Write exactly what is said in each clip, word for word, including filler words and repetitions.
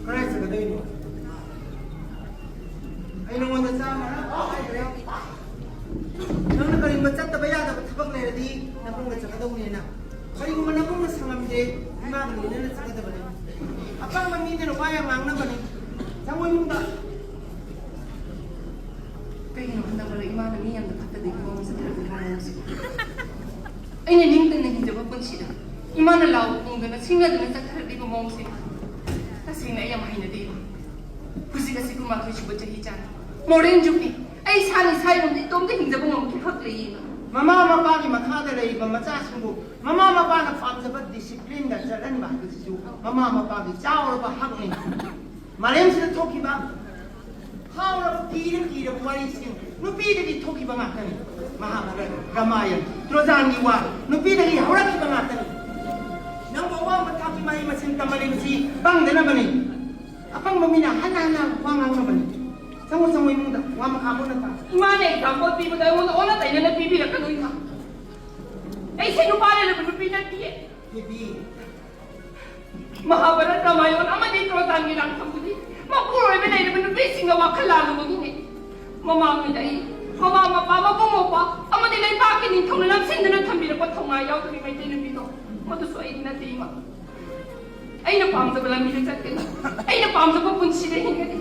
ꯀꯗꯥꯏ ꯆꯠꯀꯗꯣꯏꯅꯣ? ꯑꯩ ꯅꯉꯣꯟꯗ ꯆꯥꯝꯃ ꯍꯥꯏꯈ꯭ꯔꯦ꯫ ꯅꯪꯅ ꯀꯔꯤꯒꯨꯝꯕ ꯆꯠꯇꯕ ꯌꯥꯗꯕ ꯊꯕꯛ ꯂꯩꯔꯗꯤ ꯅꯕꯨꯡꯒ ꯆꯠꯀꯗꯧꯅꯦꯅ꯫ ꯀꯔꯤꯒꯨꯝꯕ ꯅꯕꯨꯡꯅ ꯁꯪꯉꯝꯗꯦ, ꯏꯃꯥꯒ ꯂꯣꯏꯅꯅ ꯆꯠꯀꯗꯕꯅꯦ꯫ ꯑꯄꯪꯕ ꯃꯤꯗꯨꯅ ꯋꯥ ꯌꯥꯝ ꯉꯥꯡꯅꯕꯅꯦ꯫ ꯆꯪꯉꯣ ꯏꯃꯨꯡꯗ꯫ ꯀꯩꯒꯤꯅꯣ ꯍꯟꯗꯛ ꯃꯔꯛ ꯏꯃꯥꯅ ꯃꯤ ꯌꯥꯝꯅ ꯐꯠꯇꯕꯒꯤ ꯃꯑꯣꯡꯁꯦ ꯇꯧꯔꯤꯕ ꯃꯑꯣꯡꯁꯦ? ꯑꯩꯅ ꯅꯤꯡꯇꯝꯅ ꯍꯤꯡꯖꯕ ꯄꯨꯟꯁꯤꯗ ꯏꯃꯥꯅ ꯂꯥꯎ ꯈꯣꯡꯗꯅ ꯁꯤꯡꯅꯗꯅ ꯆꯠꯊꯔꯛꯂꯤꯕ ꯃꯑꯣꯡꯁꯦ ꯇꯁꯦꯡꯅ ꯑꯩ ꯌꯥꯝ ꯍꯩꯅꯗꯦ꯫ ꯍꯧꯖꯤꯛ ꯑꯁꯤ ꯀꯨꯟꯃꯥꯊꯣꯏ ꯁꯨꯕ ꯆꯍꯤ ꯆꯥꯅꯤ, ꯃꯣꯗꯔꯟ ꯖꯨꯒꯅꯤ꯫ ꯑꯩ ꯏꯁꯥꯅ ꯏꯁꯥ ꯏꯔꯣꯝꯗ ꯏꯇꯣꯝꯇ ꯍꯤꯡꯖꯕ ꯉꯝꯕꯒꯤ ꯍꯛ ꯂꯩꯌꯦ꯫ ꯃꯃꯥ ꯃꯄꯥꯒꯤ ꯃꯈꯥꯗ ꯂꯩꯔꯤꯕ ꯃꯆꯥꯁꯤꯡꯕꯨ ꯃꯃꯥ ꯃꯄꯥꯅ ꯄꯥꯝꯖꯕ ꯗꯤꯁꯤꯄ꯭ꯂꯤꯟꯗ ꯆꯠꯍꯟꯕ ꯍꯥꯏꯕꯁꯤꯁꯨ ꯃꯃꯥ ꯃꯄꯥꯒꯤ ꯆꯥꯎꯔꯕ ꯍꯛꯅꯤ꯫ ꯃꯥꯂꯦꯝꯁꯤꯗ ꯊꯣꯛꯈꯤꯕ ꯐꯥꯎꯔꯕ ꯀꯤꯔ ꯀꯤꯔꯕ ꯋꯥꯔꯤꯁꯤꯡ ꯅꯨꯄꯤꯗꯒꯤ ꯊꯣꯛꯈꯤꯕ ꯉꯥꯛꯇꯅꯤ꯫ ꯃꯍꯥꯚꯥꯔꯠ, ꯔꯥꯃꯥꯌꯟ, ꯇ꯭ꯔꯣꯖꯥꯟꯒꯤ ꯋꯥ ꯅꯨꯄꯤꯗꯒꯤ ꯍꯧꯔꯛꯈꯤꯕ ꯉꯥꯛꯇꯅꯤ꯫ ꯅꯪꯕꯨ ꯑꯋꯥꯡꯕ ꯊꯥꯛꯀꯤ ꯃꯍꯩ ꯃꯁꯤꯡ ꯇꯝꯍꯜꯂꯤꯕꯁꯤ ꯄꯪꯗꯅꯕꯅꯤ꯫ ꯑꯄꯪꯕ ꯃꯤꯅ ꯍꯟꯅ ꯍꯟꯅ ꯋꯥ ꯉꯥꯡꯅꯕꯅꯤ꯫ ꯆꯪꯉꯣ, ꯆꯪꯉꯣ ꯏꯃꯨꯡꯗ, ꯋꯥ ꯃꯈꯥ ꯃꯨꯟꯅ ꯇꯥ꯫ ꯏꯃꯥꯅ ꯑꯦꯛꯖꯥꯝꯄꯜ ꯄꯤꯕꯗ ꯑꯩꯉꯣꯟꯗ ꯑꯣꯟꯅ ꯇꯩꯅꯅ ꯄꯤꯕꯤꯔꯛꯀꯅꯨ ꯏꯃꯥ꯫ ꯑꯩꯁꯦ ꯅꯨꯄꯥ ꯂꯩꯔꯕ ꯅꯨꯄꯤ ꯅꯠꯇꯤꯌꯦ꯫ ꯕꯦꯕꯤ, ꯃꯍꯥꯚꯥꯔꯠ, ꯔꯥꯃꯥꯌꯟ ꯑꯃꯗꯤ ꯇ꯭ꯔꯣꯖꯥꯟꯒꯤ ꯂꯥꯟꯐꯝꯗꯨꯗꯤ ꯃꯄꯨꯔꯣꯏꯕ ꯂꯩꯔꯕ ꯅꯨꯄꯤꯁꯤꯡꯅ ꯋꯥꯈꯜ ꯂꯥꯜꯂꯨꯕꯒꯤꯅꯦ꯫ ꯃꯃꯥꯡꯉꯩꯗ ꯑꯩ ꯃꯃꯥ ꯃꯄꯥ, ꯃꯕꯨꯡ ꯃꯧꯄ꯭ꯋꯥ ꯑꯃꯗꯤ ꯂꯩꯕꯥꯛꯀꯤ ꯅꯤꯡꯊꯧꯅ ꯅꯝꯁꯤꯟꯗꯨꯅ ꯊꯝꯕꯤꯔꯛꯄ ꯊꯧꯅꯥ ꯌꯥꯎꯗꯕꯤ ꯃꯩꯇꯩ ꯅꯨꯄꯤꯗꯣ, ꯃꯗꯨꯁꯨ ꯑꯩꯗꯤ ꯅꯠꯇꯦ ꯏꯃꯥ꯫ ꯑꯩꯅ ꯄꯥꯝꯖꯕ ꯂꯝꯕꯤꯗ ꯆꯠꯀꯅꯤ꯫ ꯑꯩꯅ ꯄꯥꯝꯖꯕ ꯄꯨꯟꯁꯤꯗ ꯍꯤꯡꯒꯅꯤ꯫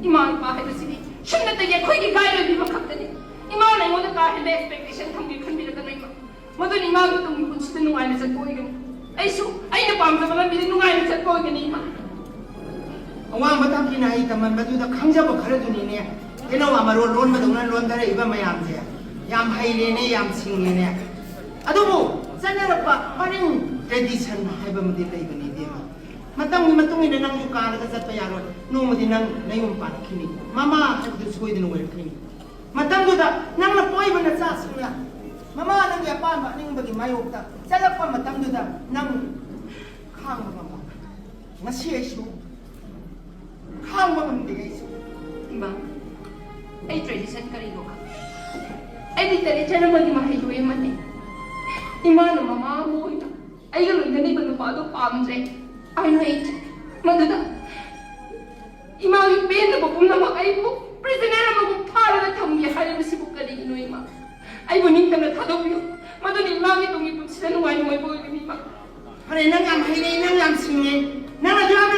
ꯏꯃꯥ ꯏꯄꯥ ꯍꯥꯏꯕꯁꯤꯗꯤ ꯁꯨꯞꯅꯇꯒꯤ ꯑꯩꯈꯣꯏꯒꯤ ꯒꯥꯏꯗ ꯑꯣꯏꯕꯤꯕ ꯈꯛꯇꯅꯤ꯫ ꯏꯃꯥꯅ ꯑꯩꯉꯣꯟꯗ ꯀꯥ ꯍꯦꯟꯕ ꯑꯦꯛꯁꯄꯦꯛꯇꯦꯁꯟ ꯊꯝꯒꯦ ꯈꯟꯕꯤꯔꯛꯀꯅꯨ ꯏꯃꯥ꯫ ꯃꯗꯨꯅ ꯏꯃꯥꯒꯤ ꯇꯨꯡꯒꯤ ꯄꯨꯟꯁꯤꯗ ꯅꯨꯡꯉꯥꯏꯅ ꯆꯠꯄ ꯑꯣꯏꯒꯅꯤ꯫ ꯑꯩꯁꯨ ꯑꯩꯅ ꯄꯥꯝꯖꯕ ꯂꯝꯕꯤꯗ ꯅꯨꯡꯉꯥꯏꯅ ꯆꯠꯄ ꯑꯣꯏꯒꯅꯤ ꯏꯃꯥ꯫ ꯑꯋꯥꯡꯕ ꯊꯥꯛꯀꯤ ꯃꯍꯩ ꯇꯝꯍꯟꯕꯗꯨꯗ ꯈꯪꯖꯕ ꯈꯔꯗꯨꯅꯤꯅꯦ ꯇꯦꯅꯋꯥ ꯃꯔꯣꯜ ꯂꯣꯟꯕꯗꯧꯅ ꯂꯣꯟꯊꯔꯛꯏꯕ ꯃꯌꯥꯝꯁꯦ꯫ ꯌꯥꯝ ꯍꯩꯔꯦꯅꯦ, ꯌꯥꯝ ꯁꯤꯡꯉꯦꯅꯦ꯫ ꯑꯗꯨꯕꯨ ꯆꯠꯅꯔꯛꯄ ꯃꯔꯤꯡ ꯇ꯭ꯔꯦꯗꯤꯁꯟ ꯍꯥꯏꯕ ꯑꯃꯗꯤ ꯂꯩꯕꯅꯤ ꯏꯕꯦꯝꯃ꯫ ꯃꯇꯝꯒꯤ ꯃꯇꯨꯡ ꯏꯟꯅ ꯅꯪꯁꯨ ꯀꯥꯜꯂꯒ ꯆꯠꯄ ꯌꯥꯔꯣꯏ꯫ ꯅꯣꯡꯃꯗꯤ ꯅꯪ ꯅꯌꯨꯝ ꯄꯥꯜꯂꯛꯈꯤꯅꯤ꯫ ꯃꯃꯥ ꯍꯥꯏꯕꯗꯨ ꯁꯣꯏꯗꯅ ꯑꯣꯏꯔꯛꯈꯤꯅꯤ꯫ ꯃꯇꯝꯗꯨꯗ ꯅꯪꯅ ꯄꯣꯛꯏꯕ ꯅꯆꯥꯁꯤꯡꯅ ꯃꯃꯥ ꯅꯪꯒꯤ ꯑꯄꯥꯝꯕ ꯑꯅꯤꯡꯕꯒꯤ ꯃꯥꯌꯣꯛꯇ ꯆꯠꯂꯛꯄ ꯃꯇꯝꯗꯨꯗ ꯅꯪ ꯈꯥꯡꯕ ꯉꯝꯃꯣꯏ꯫ ꯉꯁꯤ ꯑꯩꯁꯨ ꯈꯥꯡꯕ ꯉꯝꯗꯦ ꯑꯩꯁꯨ꯫ ꯏꯃꯥ, ꯑꯩ tradition ꯀꯔꯤꯅꯣ ꯈꯪꯗꯦ꯫ ꯑꯩ literature ꯑꯃꯒꯤ ꯃꯍꯩꯔꯣꯏ ꯑꯃꯅꯤ꯫ ꯏꯃꯥꯅ ꯃꯃꯥ ꯑꯃ ꯑꯣꯏꯅ ꯑꯩꯒ ꯂꯣꯏꯅꯔꯤꯕ ꯅꯨꯄꯥꯗꯣ ꯄꯥꯝꯗ꯭ꯔꯦ꯫ I know it꯫ ꯃꯗꯨꯗ ꯏꯃꯥꯒꯤ ꯄꯦꯟꯗꯕ ꯄꯨꯝꯅꯃꯛ ꯑꯩꯕꯨ prisoner ꯑꯃꯒꯨꯝ ꯐꯥꯔꯒ ꯊꯝꯒꯦ ꯍꯥꯏꯔꯤꯕꯁꯤꯕꯨ ꯀꯔꯤꯒꯤꯅꯣ ꯏꯃꯥ? ꯑꯩꯕꯨ ꯅꯤꯡꯇꯝꯅ ꯊꯥꯗꯣꯛꯄꯤꯌꯨ꯫ ꯃꯗꯨꯅ ꯏꯃꯥꯒꯤ ꯇꯨꯡꯒꯤ ꯄꯨꯟꯁꯤꯗ ꯅꯨꯡꯉꯥꯏ ꯅꯨꯡꯉꯥꯏꯕ ꯑꯣꯏꯒꯅꯤ ꯏꯃꯥ꯫ ꯐꯔꯦ, ꯅꯪ ꯌꯥꯝ ꯍꯩꯔꯦ, ꯅꯪ ꯌꯥꯝ ꯁꯤꯡꯉꯦ꯫ ꯅꯪ ꯑꯗꯨ ꯌꯥꯝꯅ